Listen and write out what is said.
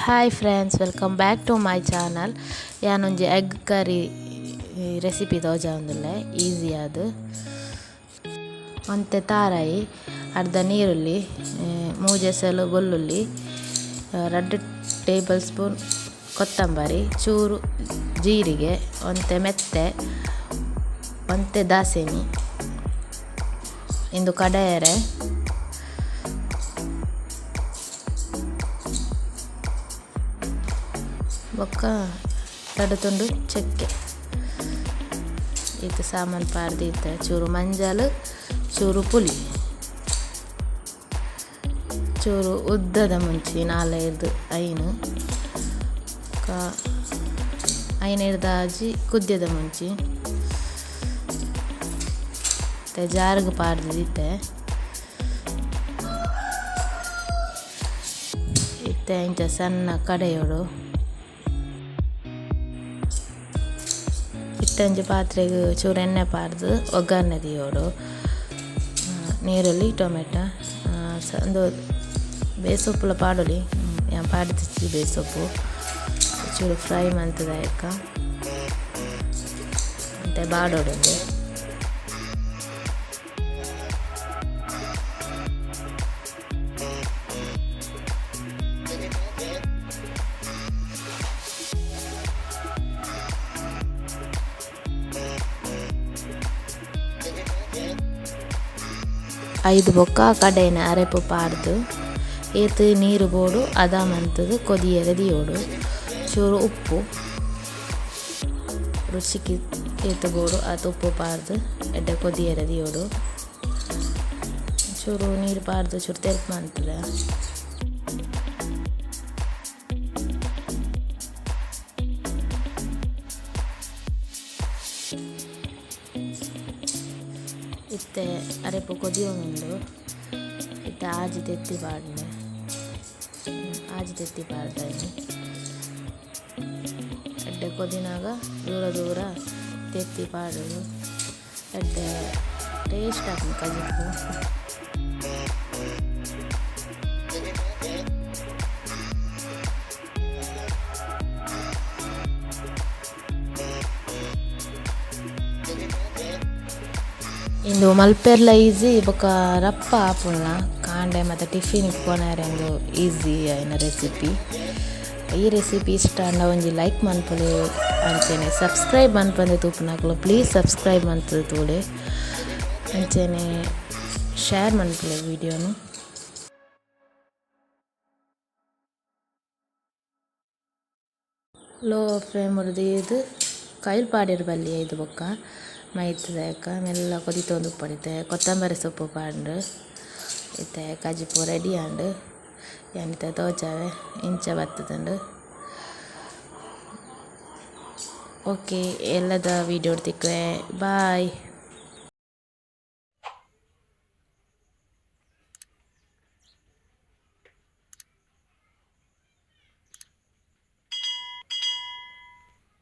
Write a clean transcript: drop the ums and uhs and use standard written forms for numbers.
Hi friends, welcome back to my channel. ಯಾನೊಂಜಿ egg curry recipe ತೋಜಾವೊಂದುಲ್ಲೆ easy ಆದ್. ಒಂತೆ ತಾರಾಯಿ, ಅರ್ಧ ನೀರುಳ್ಳಿ, ಮೂಜೆಸಲು ಬೊಲ್ಲುಳ್ಳಿ, 2 ಟೇಬಲ್ ಸ್ಪೂನ್ ಕೊತ್ತಂಬರಿ, ಚೂರು ಜೀರಿಗೆ, ಒಂತೆ ಮೆತ್ತೆ, ಒಂತೆ ದಾಸೆಮಿ. ಇಂದು ಕಡೆಯರೆ. ಬೊಕ್ಕ ರಡ್ಡ್ ತುಂಡು ಚಕ್ಕೆ ಇತ್ತೆ ಸಾಮಾನ್ ಪಾಡ್ದ್ ಇತ್ತೆ ಚೂರು ಮಂಜಲ್, ಚೂರು ಪುಳಿ, ಚೂರು ಉದ್ದದ ಮುಂಚಿ 4 5 ಬೊಕ್ಕ 5 6 ಕುದ್ಯದ ಮುಂಚಿ ಇತ್ತೆ ಜಾರ್ಗ್ ಪಾಡ್ದ್ ಇತ್ತೆ ಇತ್ತೆ ಇಂಚ ಸಣ್ಣ ಕಡೆಯೊಡು. ಇತ್ತೆ ಒಂಜಿ ಪಾತ್ರೆಗ್ ಚೂರು ಎಣ್ಣೆ ಪಾಡ್ದ್ ಒಗ್ಗರಣೆ ದೀವೊಡು. ನೀರುಳ್ಳಿ, ಟೊಮೆಟೊ, ಉಂದು ಬೇಸೊಪ್ಪುಲ ಪಾಡೊಲಿ, ಯಾನ್ ಪಾಡ್ದಿಜ್ಜಿ ಬೇಸೊಪ್ಪು. ಚೂರು ಫ್ರೈ ಮಂತುದು ಆಯ್ಕ ಒಂತೆ ಬಾಡೊಡು. ಐದು ಬೊಕ್ಕ ಕಡೆನ ಅರೆಪು ಪಾಡ್ದು ಏತ್ ನೀರು ಬೋಡು ಅದ ಮಂತುದು ಕೊದಿಯೆರೆ ದೀವೊಡು. ಚೂರು ಉಪ್ಪು ರುಚಿಗೆ ಏತ್ ಬೋಡು ಆತ್ ಉಪ್ಪು ಪಾಡ್ದು ಎಡ್ಡೆ ಕೊದಿಯೆರೆ ದೀವೊಡು. ಚೂರು ನೀರು ಪಾಡ್ದು ಚೂರು ತೆಲ್ಪು ಮಂತುದ. ಇತ್ತೆ ಅರೆಪು ಕೊದಿಯೊಂದುಂಡು. ಇತ್ತೆ ಆಜಿ ತೆತ್ತಿ ಪಾಡ್ನೆ, ಆಜಿ ತೆತ್ತಿ ಪಾಡ್ದಾನಿ. ಎಡ್ಡೆ ಕೊದಿನಾಗ ದೂರ ದೂರ ತೆತ್ತಿ ಪಾಡೊಡು. ಎಡ್ಡೆ ಟೇಸ್ಟ್ ಆಪುಂಡು ಕಜಿಪು. ಇಂದು ಮಲ್ಪೆರ್ಲ ಈಸಿ ಬೊಕ್ಕ ರಪ್ಪ ಆಪುಂಡ ಕಾಂಡೆ ಮತ್ತು ಟಿಫಿನ್ ಕೊನರೆ ಉಂದು ಈಸಿ ಆಯಿನ ರೆಸಿಪಿ. ಈ ರೆಸಿಪಿ ಇಷ್ಟ ಆಂಡ ಒಂಜಿ ಲೈಕ್ ಮನ್ಪುಲೆ, ಅಂಚೆನೆ ಸಬ್ಸ್ಕ್ರೈಬ್ ಮನ್ಪಂದೆ ತೂಪುನಕುಲು ಪ್ಲೀಸ್ ಸಬ್ಸ್ಕ್ರೈಬ್ ಮಂತುದು ತೂಲೆ, ಅಂಚೆನೆ ಶೇರ್ ಮನ್ಪುಲೆ ವಿಡಿಯೋನು. ಲೋ ಫ್ಲೇಮ್ ದೀದ್ ಕೈಲ್ ಪಾಡ್ಯೆರ್ ಬಲ್ಲಿ ಐದು ಬೊಕ್ಕ ಮೈತ್ದಕ ಮೆಲ್ಲ ಕೊದಿತೊಂದು ಉಪ್ಪಡ್. ಕೊತ್ತಂಬರಿ ಸೊಪ್ಪು ಪಾಡ್ಂಡ್. ಇತ್ತೆ ಕಜಿಪು ರೆಡಿ ಆಂಡ್. ಯಾನ್ ಇತ್ತೆ ತೋಜಾವೆ ಇಂಚ ಬತ್ತುದುಂಡು. ಓಕೆ, ಎಲ್ಲದ ವೀಡಿಯೋ ತಿಕ್ಕುವೆ. ಬಾಯ್.